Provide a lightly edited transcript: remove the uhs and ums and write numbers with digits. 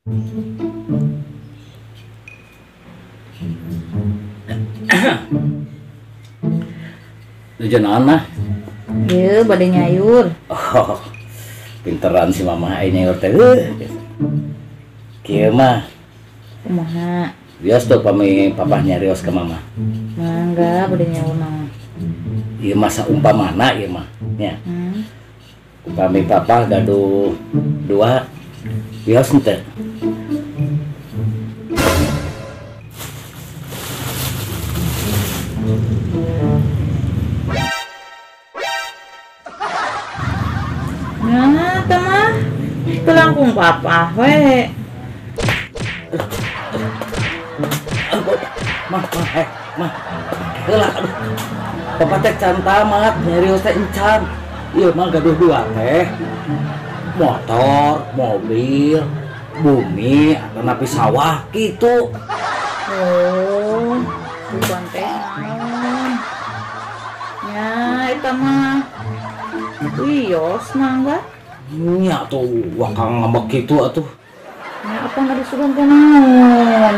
Nuju naon mah? Ieu bade nyayur. Oh, pinteran si mama ai nyayur teh. Kieu mah. Kumaha? Bios tuh pami papah nyarios ke mama. Mangga bade nyayur mah. Ieu mah saumpamana ieu mah nya. Upami papah gaduh dua bios henteu. Nah, teh mah teu langkung papah we. Mah, mah, mah. Heula aduh. Papa teh can tamat, nyarios teh encan. Ieu mah gaduh dua teh. Motor, mobil, bumi, atau napi sawah gitu. Oh, bukan teh naon. Nya eta mah wios mangga. Nya tuh wakang ngambek kitu atuh. Nya apa nggak disuruh teh naon?